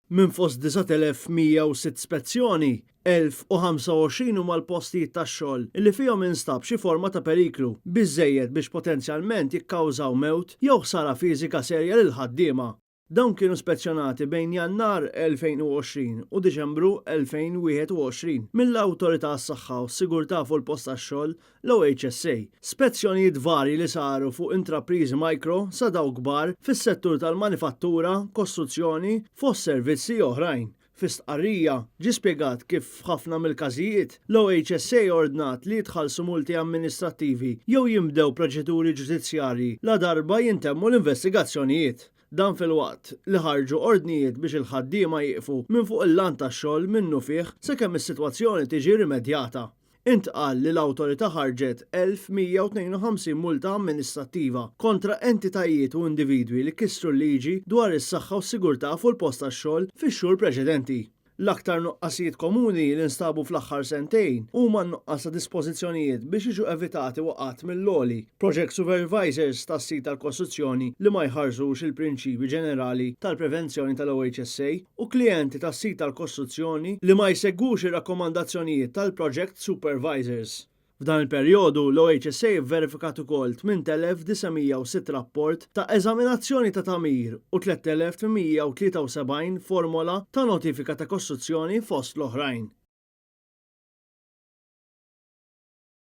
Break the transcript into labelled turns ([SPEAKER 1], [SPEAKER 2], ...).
[SPEAKER 1] Minn fost 9,106 spezzjoni, 1,025 huma l-postijiet tax-xogħol li fihom instab xi forma ta' periklu, biżżejjed biex potenzjalment jikkawżaw mewt jew ħsara fiżika serja lill-ħaddiema. Dawn kienu spezzjonati bejn Jannar 2020 u Diċembru 2021 mill-Awtorità għas-Saħħa u s-Sigurtà fuq il-Post tax-Xogħol, l-OHSA. Spezzjonijiet varji li saru fuq intrapriżi micro sa dawk kbar fis-settur tal-manifattura, kostruzzjoni, fost servizzi oħrajn. Fi stqarrija, ġie spjegat kif f'ħafna mill-każijiet, l-OHSA ordnat li jitħallsu multi amministrattivi jew jinbdew proċeduri ġudizzjarji ladarba jintemmu l-investigazzjonijiet. Dan filwaqt li ħarġu ordnijiet biex il-ħaddiema jieqfu minn fuq il-lant tax-xogħol minnufih sakemm is-sitwazzjoni tiġi rimedjata. Intqal li l-Awtorità ħarġet 1,152 multa amministrattiva kontra entitajiet u individwi li kisru l-liġi dwar is-saħħa u s-sigurtà fuq il-post tax-xogħol fix-xhur preċedenti. L-aktar nuqqasijiet komuni li nstabu fl-aħħar sentejn huma n-nuqqas ta' dispożizzjonijiet biex jiġu evitati waqgħat mill-għoli, project supervisors tas-sit tal-kostruzzjoni li ma jħarsux il-prinċipji ġenerali tal-prevenzjoni tal-OHSA u klijenti tas-sit tal-kostruzzjoni li ma jsegwux ir-rakkomandazzjonijiet tal-project supervisors. F'dan il-perjodu, l-OHSA vverifikat ukoll 8,906 rapport ta' eżaminazzjoni ta' tagħmir u 3,873 formola ta' notifika ta' kostruzzjoni fost l-oħrajn.